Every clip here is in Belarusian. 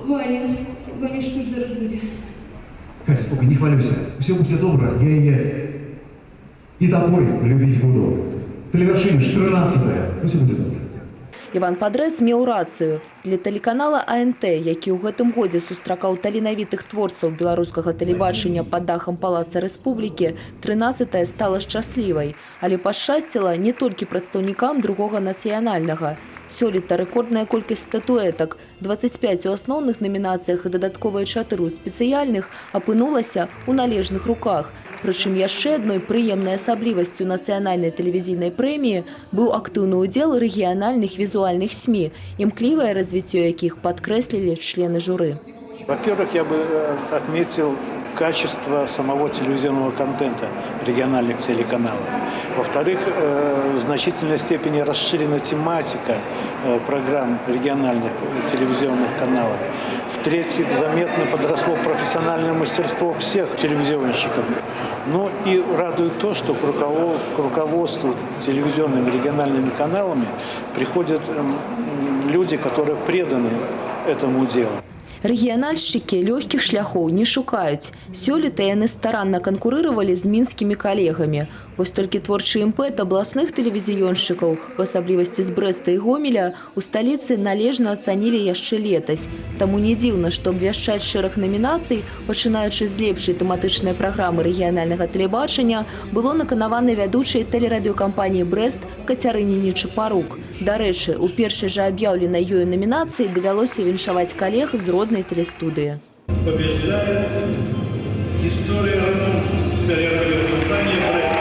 Ваня, Ваня, што ж зараз будзе? Каця, слухай, не хвалюйся. Усё будзе добра. Я яе і такой любіць буду. Тэлевяршыня ж 13-я. Усё будзе добра. Іван Падрэз меў рацыю. Для тэлеканала АНТ, які ў гэтым годзе сустракаў таленавітых творцаў беларускага тэлебачання пад дахам Палаца Рэспублікі, 13-я стала шчаслівай. Але пашчасціла не толькі прадстаўнікам другога нацыянальнага. Сёлета рэкордная колькасць статуэтак – 25 у асноўных намінацыях і дадатковыя чатыры ў спецыяльных – апынулася ў належных руках. Прычым яшчэ адной прыемнай асаблівасцю нацыянальнай тэлевізійнай прэміі быў актыўны ўдзел рэгіянальных візуальных СМІ, імклівае развіццё якіх падкрэслілі члены журы. Во-первых, я бы отметил качество самого телевизионного контента региональных телеканалов. Во-вторых, в значительной степени расширена тематика программ региональных телевизионных каналов. В-третьих, заметно подросло профессиональное мастерство всех телевизионщиков. Ну и радует то, что к руководству телевизионными региональными каналами приходят люди, которые преданы этому делу. Рэгіянальшчыкі лёгкіх шляхоў не шукаюць. Сёлета яны старанна канкурыравалі з мінскімі калегамі. Вось толькі творчы імпэт абласных тэлевізіёншчыкаў, у асаблівасці з Брэста і Гомеля, у сталіцы належна ацанілі яшчэ летась. Таму не дзіўна, што абвяшчаць шэраг намінацый, пачынаючы з лепшай тэматычнай праграмы рэгіянальнага тэлебачання, было наканавана вядучай тэлерадыёкампаніі «Брэст» Кацярыне Нечапарук. Дарэчы, у першай жа аб'яўленай ёю намінацыі давялося віншаваць калег з роднай тэлестудыі. Побеждает «История ремонта» телерадиокомпании «Брест».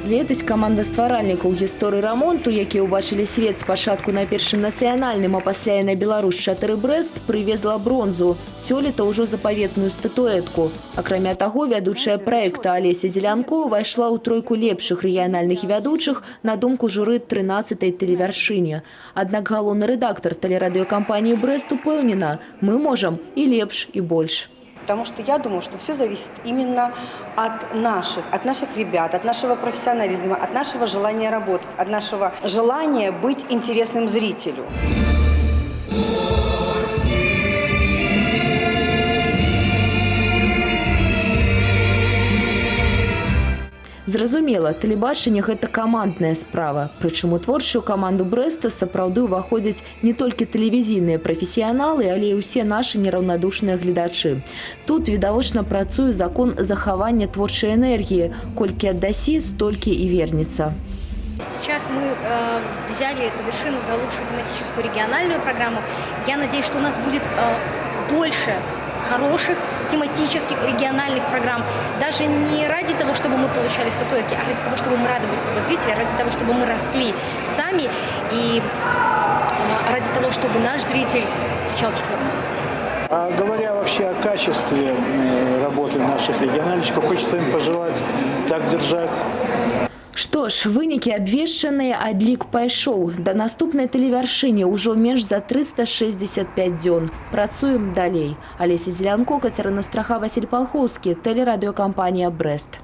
Летась каманда стваральнікаў «Гісторый рамонту», якія ўбачылі свет спачатку на Першым нацыянальным, а пасля і на Беларусь-4 Брэст, прывезла бронзу. Сёлета ўжо запаветную статуэтку. Акрамя таго, вядучая праекта Алеся Зелянко ўвайшла ў тройку лепшых рэгіянальных вядучых на думку журы 13-й тэлевяршыні. Аднак галоўны рэдактар тэлерадыёкампаніі «Брэст» упэўнена: мы можам і лепш, і больш. Потому что я думаю, что все зависит именно от наших ребят, от нашего профессионализма, от нашего желания работать, от нашего желания быть интересным зрителю. Зразумела, тэлебачанне – гэта камандная справа. Прычым у творчую каманду Брэста сапраўды ўваходзяць не толькі тэлевізійныя прафесіяналы, але і ўсе нашы нераўнадушныя гледачы. Тут відавочна працуе закон захавання творчай энергіі. Колькі аддасі, столькі і вернецца. Сейчас мы взяли эту вершину за лучшую тематическую региональную программу. Я надеюсь, что у нас будет больше хороших тематических региональных программ. Даже не ради того, чтобы мы получали статуэтки, а ради того, чтобы мы радовали своего зрителя, ради того, чтобы мы росли сами и ради того, чтобы наш зритель кричал четверку. А говоря вообще о качестве работы наших региональщиков, хочется им пожелать так держать. Што ж, вынікі абвешчаныя, адлік пайшоў. Да наступнай тэлевяршыні ўжо менш за 365 дзён. Працуем далей. Алеся Зелянко, Кацярына Страха, Васіль Палхоўскі, тэлерадыёкампанія «Брэст».